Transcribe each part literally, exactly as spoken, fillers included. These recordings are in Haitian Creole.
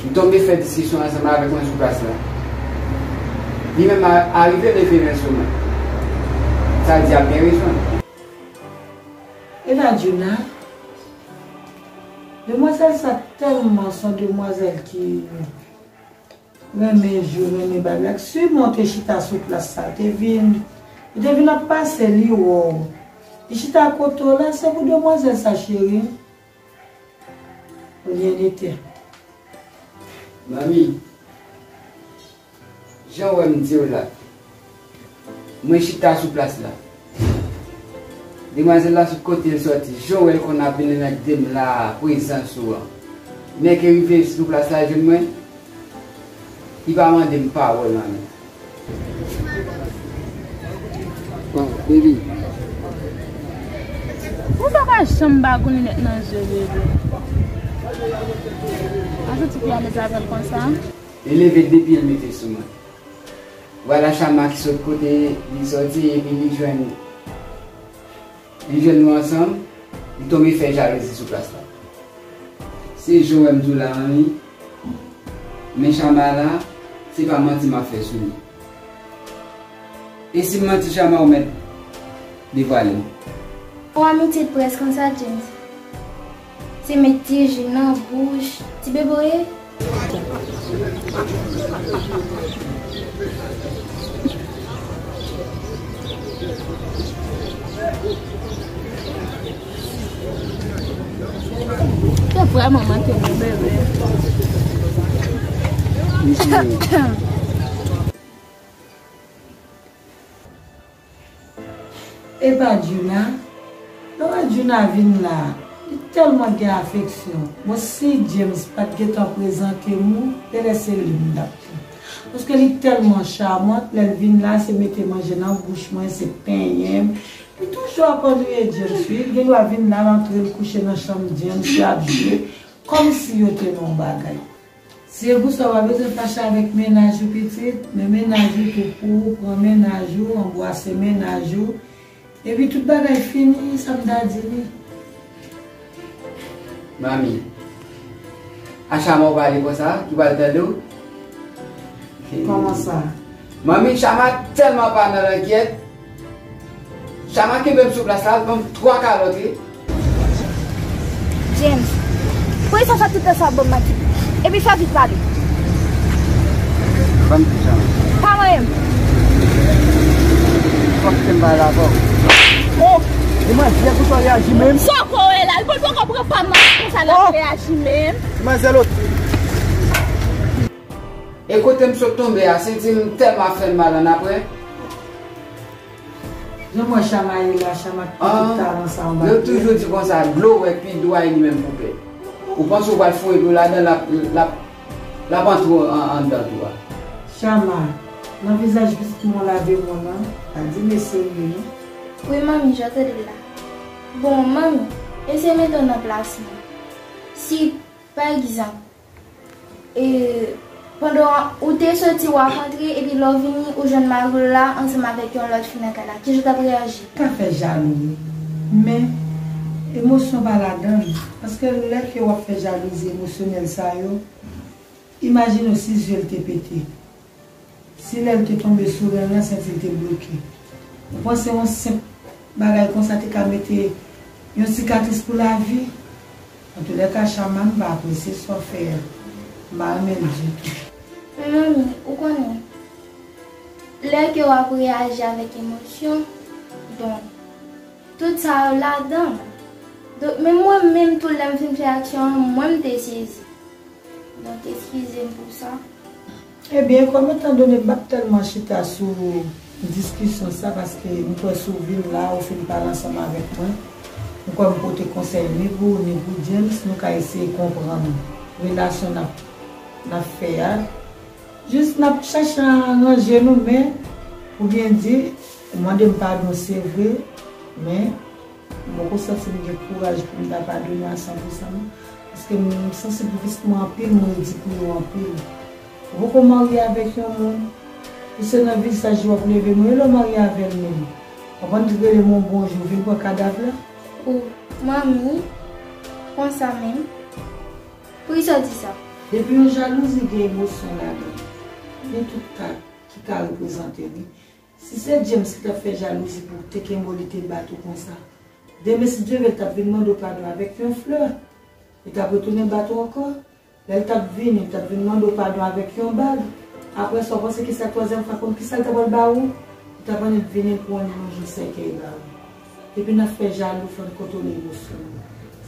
Li tonbe fè diskisyon ansanm avèk mwen sou plas la. Li menm a- arive leve men l sou mwen. Sa di ap gen rezon. Epa Djouna, demwazèl sa tèlman se yon demwazèl ki renmen jwe, renmen bay blag. Si mwen te chita sou plas sa, te vin, li te vin ap pase, li wè w. Li chita kote w la, se pou demwazèl sa, cheri. Rien n'était. Manmi, jan w wè m di w la, mwen chita sou plas la. Demwazèl la sot kote l sòti, jan w wè l konn ap vin nan de m la, prezans ou an. Nèg ki rive sou plas la jwenn mwen, li pa mande m pawòl anyen. Bon, baby. Ou pa ka janm ba gon linèt nan je w, bebe. An soti pi alèz avè l konsa. Li leve de pye l mete sou mwen. Vwala Chama ki sot kote li sòti epi li jwenn, li jwenn nou ansanm, li tonbe fè jalouzi sou plas la. Se jan w wè m di w la, manmi, men Chama la, se pa manti m ap fè sou li. E si m manti, Chama, ou mèt devwale m. Yon amitye près konsa, James. Se met ti ji nan bouch ti bebe w ye. Te vrèman manke mwen, bebe. Epa Djouna, lè w wè Djouna vin la, li tèlman gen afeksyon. Bon, si James pa t gentan prezante m ou, genlè se li m t ap pran. Paske li tèlman chamant, lè l vin la, se mete manje nan bouch mwen, se penyen m. Li toujou ap annwiye James, wi. Li gendwa vin la, l antre, l kouche nan chanm James, y ap jwe, kòmsi yo te nan yon bagay. Se pou sa w pa bezwen fache avèk mennaj ou pitit, men mennaj ou tou pou ou, pran mennaj ou, anbwase mennaj ou, epi tout bagay fini, sa m ta di li. Manmi, a Chama w pale konsa, ki pral tande w? Kòman sa? Manmi, Chama tèlman pa nan langyèt, Chama kenbe m sou plas la, l ban m twa kalòt, wi. James, poukisa w fè tout tan sa ap ban m manti? Epi fè vit pale. Ban m di Chama. Pa manyen m. Fòk ke m pale avè w. Oh! Demanzè, kousa w reyaji menm? Sa w kwè w ye la? Li poko pran pa m konsa l ap reyaji menm. Demanzè lòt. E kote m sot tonbe a, senti m tèlman ap fè m mal annapre. Jan m wè Chama ye la, Chama ki tout talan sa anba pye. Yo toujou di konsa, dlo wè pi dway li menm pou pè. Ou panse w pral foure dlo ladan l, l ap, l ap, l ap antre w an, anndan tou a. Chama, nan vizaj pitit mwen w lave mwen an, pa di mesye w ye non. Wi manmi, jan w tande l la. Bon, manmi, eseye mete w nan plas mwen. Si, pa egzanp, E, pandan w ap, ou te soti, w ap antre, epi lè w vini, ou jwenn mari w la ansanm avèk yon lòt fi nan kay la. Kijan w t ap reyaji? Ka fè jalou, wi. Men, emosyon pa ladan l. Paske lè ke w ap fè jalouzi emosyonèl sa yo, imajine w si zye l te pete. Si lè l te tonbe sou ren l lan, senti l te bloke. Ou panse yon senp bagay konsa te ka mete yon sikatris pou lavi? Antoulèka, Chama, m pa apresye sa w fè a. M pa renmen l ditou. Men manmi, ou konnen, lè ke w ap reyaji avèk emosyon, donk, tout sa yo ladan l. Donk, menm mwen menm tou, lè m fin fè aksyon an, mwen m te sezi. Donk, eskize m pou sa. Ebyen, kòm etandone m p ap tèlman chita sou diskisyon sa, paske m kwè si w vin la, ou fin pale ansanm avèk mwen, m kwè m pote konsèy ni pou ou, ni pou James, nou ka eseye konprann relasyon n ap, n ap fè a. Jis n ap chache aranje nou, men, pou byen di, ou mande m padon, se vre, men, M poko santi m gen kouraj pou m ta padone a san pou san non. Paske m sansib pou pitit mwen anpil, m redi pou yo anpil. Ou poko marye avèk yon moun, pou se nan vizaj li w ap leve mwen, e lè w marye avè l menm? W ap annik rele m yon bonjou, vin pran kadav la? O, manmi, konsa menm? Poukisa w di sa? Depi yon jalouzi gen emosyon ladan l, gen tout ka ki ka reprezante li. Si se James ki t ap fè jalouzi pou w te kenbe w, li te bat ou konsa, demen si Dye vle l t ap vin mande w padon avèk yon flè. Li t ap retounen bat ou ankò. Lè l t ap vini, li t ap vin mande w padon avèk yon bag. Apre sa, w panse ki sa twazyèm fwa, konn ki sa l ta pral ba ou? Li t ap annik vini pou yon jou sèkèy ba ou. Depi n ap fè jalou, fò n kontwole emosyon nou.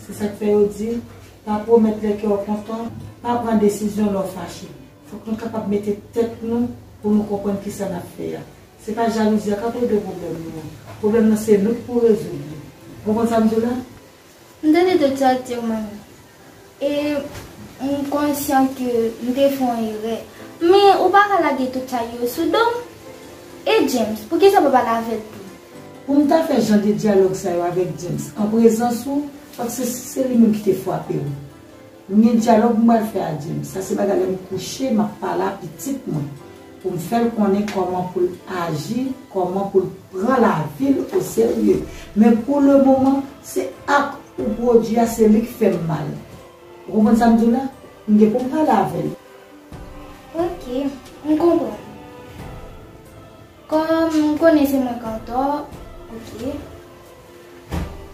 Se sa k fè yo di, pa pwomèt lè kè w kontan, pa pran desizyon lè w fache. Fòk nou kapab mete tèt nou pou nou konprann ki sa n ap fè a. Se pa jalouzi a k ap regle pwoblèm nou an. Pwoblèm nan se nou k pou rezoud li. Ou konprann sa m di w la? M tande tout sa w di yo, manmi. E m konsyan ke m te fè yon erè. Men ou pa ka lage tout sa yo sou do m. E James, poukisa w pa pale avè l tou? Pou m ta fè jan de dyalòg sa yo avèk James an prezans ou, fòk se, se li menm ki te frape w. M gen dyalòg m pral fè a James. Sa se bagay lè m kouche, m ap pale a pitit mwen. Pou m fè l konnen kòman pou l aji, kòman pou l pran lavi l oserye. Men pou le moman, se ak ou pwodui a, se li k fè m mal. Ou konprann sa m di w la? M gen pou m pale avè l. Ok, m konprann. Kòm m konnen se mwen k antò, ok.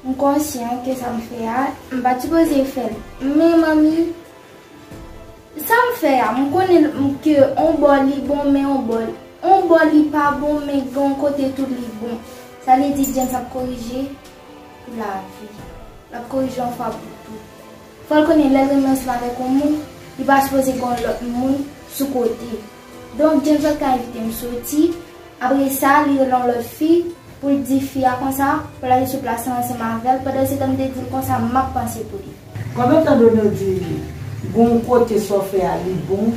M konsyan ke sa m fè a, m pa t sipoze fè l. Men manmi, sa m fè a, m konnen ke on bò li bon, men on bò, on bò li pa bon, men gen on kote tou li bon. Sa vle di James ap korije pou lavi. L ap korije yon fwa pou tout. Fò l konnen lè l renmen ansanm avèk yon moun, li pa sipoze gen yon lòt moun sou kote. Donk, James pa t ka envite m soti. Apre sa, li rele yon lòt fi pou l di fi a konsa pou l ale sou plas lan ansanm avè l. Pandan se tan, m te di l konsa, m ap panse pou li. Kòm etan done w di gen yon kote sa w fè a li bon,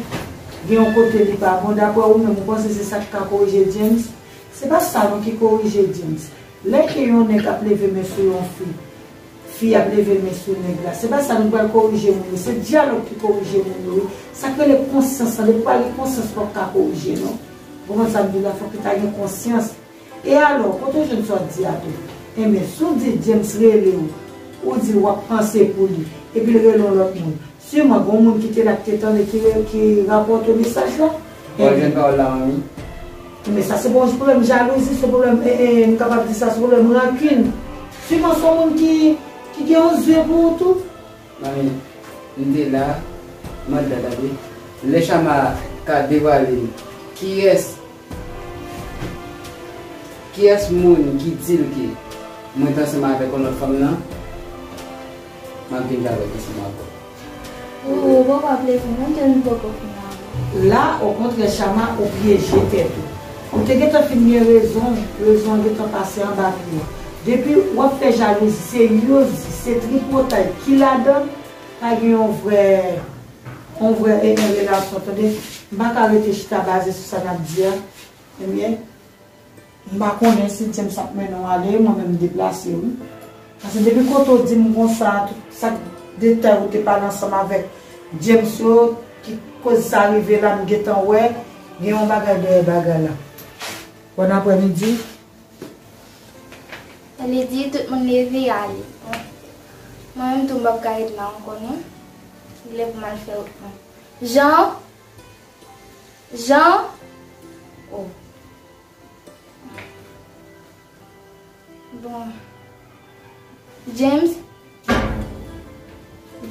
gen yon kote li pa bon, daprè ou menm, ou panse se sa k ka korije James? Se pa sa non ki korije James. Lè ke yon nèg ap leve men sou yon fi, fi ap leve men sou nèg la, se pa sa nou pral korije moun yo. Se dyalòg ki korije moun yo, wi. Sa k rele konsyans lan, depi w pa gen konsyans, w p ap ka korije, non. Ou konprann sa m di w la, fòk li ta gen konsyans. E alò, kote w jwenn sa w di a tou? Enben, si w di James rele w, ou di w ap panse pou li, epi l rele yon lòt moun, siman gen yon moun ki te la ki te tande ki, ki rapòte w mesaj la. Ou jwenn pawòl la, manmi? Men sa se pa yon pwoblèm jalouzi, se pwoblèm, e, e, m kapab di sa, se pwoblèm rankin. Siman se yon moun ki, ki gen yon zye pou ou tou. Manmi, m te la, mande la, tande. Lè Chama ka devwale kiyès, kiyès moun ki di l ke mwen t ansanm avèk yon lòt fanm nan, m ap gen dyalòg ansanm avè w. Ou, ou poko ap leve non, ke nou poko fin avè w. La, okontrè, Chama, ou pyeje tèt ou. Ou te gentan fin gen rezon, rezon an gentan pase anba pye w. Depi w ap fè jalouzi, se yozi, se tripotay ki ladan l, pa gen yon vrè, yon vrè, e, e, relasyon, tande. M pa ka rete chita baze sou sa n ap di a. Ebyen, m pa konnen si James ap mennen w ale, mwen menm m deplase wi. Paske depi kote w di m konsa, tout sa k detay ou te pale ansanm avèk James yo, ki koz sa rive la, m gentan wè, gen yon bagay dèyè bagay la. Bòn aprèmidi. Lady, tout moun leve ale. Mwen menm tou m p ap ka ret la ankò non. Li lè pou m al fè wout mwen. Jean? Jean? Oh. Bon. James?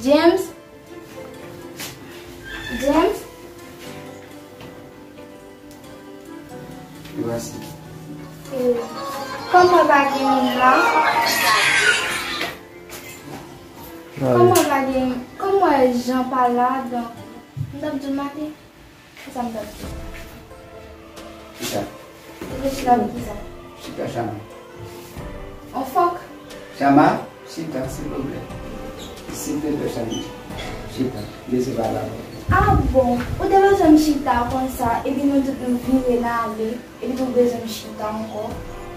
James? James? Voici. Eh, kòm mwen pa gen moun la. Kòm mwen pa gen, kòm mwen Jean pa la, donk, m t ap di w maten. Sa m t ap di. Chita. Ou vle chita pou kisa? Chita, Chama. On fòk? Chama, chita, silvouplè. Silvouplè, Chama. Chita. Mesye pa la. Ah bon, ou te bezwen m chita konsa, epi nou tout nou vire n ale, epi tou bezwen m chita ankò.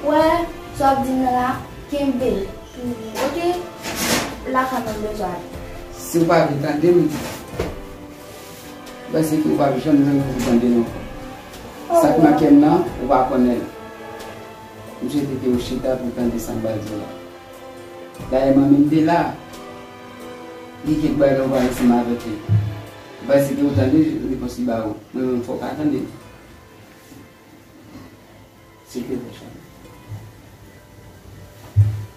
Wè, sa w ap di m nan la, kenbe l toujou, oke? Lakay mwen bezwen ale. Si w pa vle tande m, Paske ou p ap janm jwenn pou tande non. Sa k nan kè m nan, ou pa konnen l. M swete ke ou chita pou w tande sa m pral di w la. Dayè, manmi m te la. Gen kèk bagay ou pale ansanm avèk li. Paske ou tande repons li ba ou. Mwen menm fò w pa tande. Silvouplè, Chama.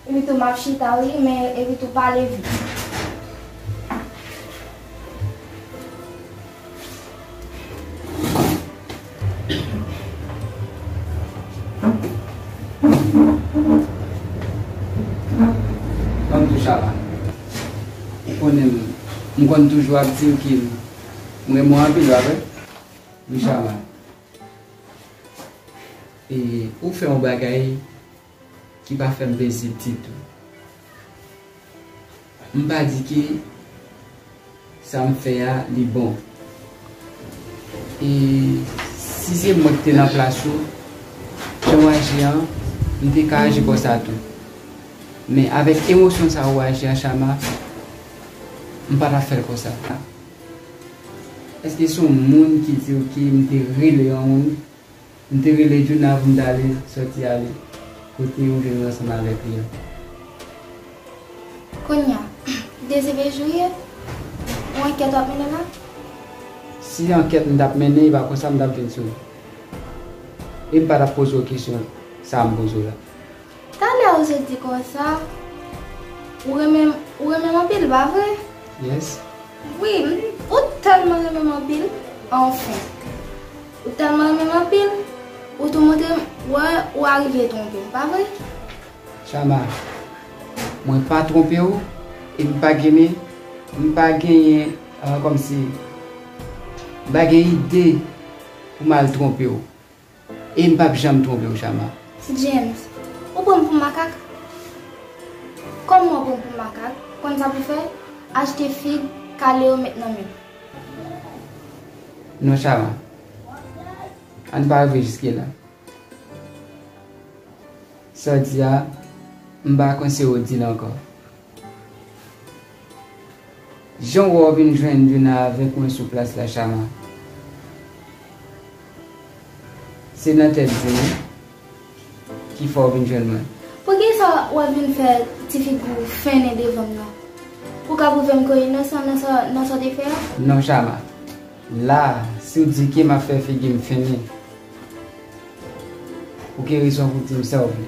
Epi tou m ap chita wi, men epi tou pale vit. Ban m tou Chama. Ou konnen m, m konn toujou ap di w ke m renmen w anpil, pa vre? Wi, Chama. E ou fè yon bagay ki pa fè m plezi ditou. M pa di ke sa m fè a, li bon. E si se mwen ki te nan plas ou, jan w aji an, m te ka aji konsa tou. Men avèk emosyon sa ou aji a, Chama, m pa t ap fè l konsa. Èske se yon moun ki di w ke m te rele yon moun? M te rele Djouna pou m t ale sòti ale kote ou vin ansanm avèk li an. Kounye a, de se bejou ye? Ou ankèt w ap mennen la? Si ankèt m t ap mennen, e pa konsa m t ap vin sou ou. E m pa t ap poze w kesyon sa a m poze w la. Talè ou sot di konsa, ou renmen, ou renmen m anpil, pa vre? Yes. Wi, m, ou tèlman renmen m anpil. Anfen. Ou tèlman renmen m anpil, ou tou montre m, wè, ou arive twonpe m, pa vre? Chama, mwen pa twonpe w, e m pa genyen, m pa genyen, ah, kòmsi, m pa gen ide pou m al twonpe w. E m p ap janm twonpe w, Chama. James, ou pran m pou makak? Kòman w pran m pou makak? Konn sa pou fè? Achte fig, kale yo met nan men m. Non, Chama. Ann pa rive jiske la. Sa w di a, m pa konseye w di l ankò. Jan w wè w vin jwenn Djouna avèk mwen sou plas la, Chama, se nan tèt di w ki fè w vin jwenn mwen. Poukisa w ap vin fè ti figi w fennen devan m nan? Ou ka pwouve m ke w inosan nan sa, nan sa w te fè a? Non, Chama. La, si w di ke m ap fè figi m fennen, ou gen rezon pou w di m sa w vle.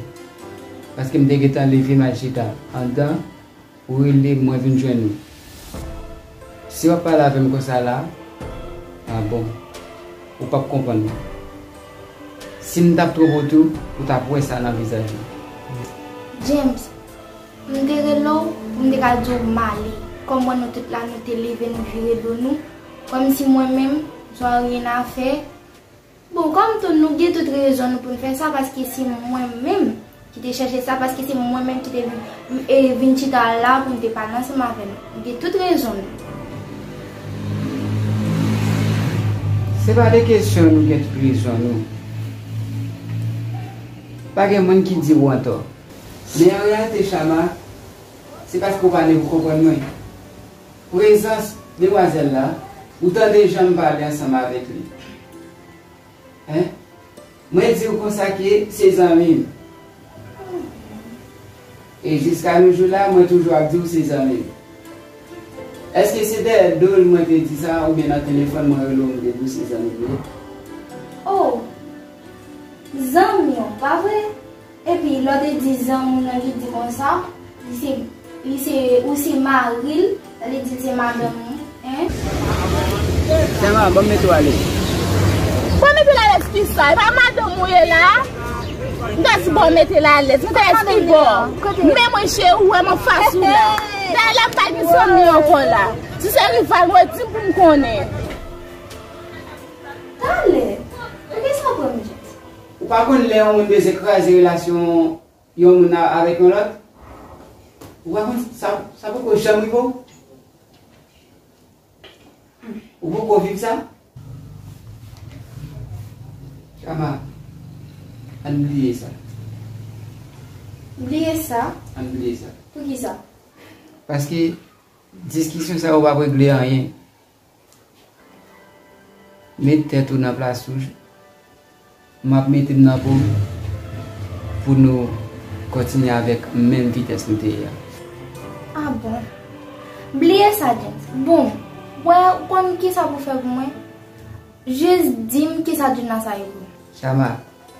Paske m te gentan leve m al chita anndan. Ou rele m, mwen vin jwenn ou. Si w ap pale avè m konsa la, a bon, ou p ap konprann mwen. Si m t ap twonpe w tou, ou t ap wè sa nan vizaj mwen. James, m te rele w pou m te ka di w m ale. Kòm mwen nou tout la, nou te leve, nou vire do nou. Kòmsi mwen menm, m se yon anyen afè. Bon, kòm tou nou gen tout rezon nou pou n fè sa, paske se mwen menm ki te chèche sa, paske se mwen menm ki te vin, e, vin chita la pou m te pale ansanm avè nou. Nou gen tout rezon nou. Se pa de kesyon nou gen tout rezon nou. Pa gen moun ki di w antò. Men an reyalite, Chama, se paske w pa leve konprann mwen. Prezans demwazèl la, ou tande jan m pale ansanm avèk li. Hein? Mwen di w konsa ke se zanmi m. E jiska nou jou la, mwen toujou ap di w se zanmi m. Èske se dèyè do l mwen te di sa, oubyen nan telefòn mwen rele w, mwen te di w se zanmi m ye? Oh! Zanmi w, pa vre? Epi lè w te di zanmi w nan, li di konsa, li se, li se, ou se mari l, li di l se madanm ou, en? Sèlman, ban m mete w alèz. Ban m mete l alèz ki sa? E pa madanm ou ye la? M ta di ban m mete l alèz, m ta di ki bò? Men mwen cheri, ou wè m anfas ou la. Dayè la m pa gen zanmi ankò la. Si se rival mwen, di m pou m konnen. Talè, poukisa w pran m jès? Ou pa konn lè yon moun bezwen kraze relasyon yon moun a-, avèk yon lòt? Ou pa konn sa, sa poko janm rive w? Ou poko viv sa? Chama, ann bliye sa. Bliye sa? Ann bliye sa. Poukisa? Paske diskisyon sa yo p ap regle anyen. Met tèt ou nan plas ou, m ap mete m nan po m pou nou kontinye avèk menm vitès nou te ye a. Ah bon. Bliye sa, James. Bon, Wè, ou konn kisa pou fè pou mwen? Jis di m kisa Djouna sa ye pou ou. Chama,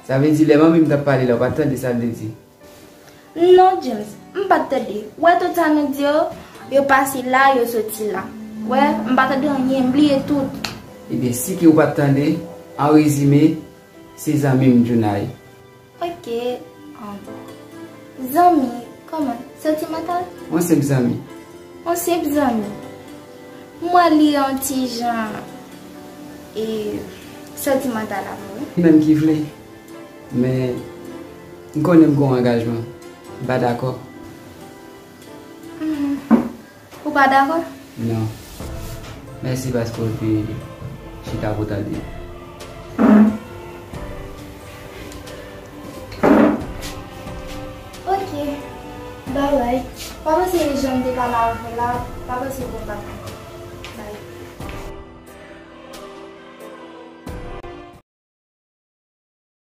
sa vle di lè manmi m t ap pale la, ou pa t tande sa l te di? Non, James, m pa t tande. Ou wè tout sa nou di yo, yo pase la, yo soti la. Wè, m pa tande anyen, m bliye tout. Ebyen, si ke ou pa t tande, an rezime, se zanmi m Djouna ye. Ok, um, zanmi, kòman? Santimantal? Yon senp zanmi. Yon senp zanmi. M wè li yon ti jan, e, santimantal avè w, wi. Li menm ki vle. Men, m konnen m gen yon angajman. M pa dakò. Mhm. Ou pa dakò? Non. Mèsi paske w te chita pou w tande. Ok. Babay. Pa panse jan m te pale avè w la, pa panse pou w pa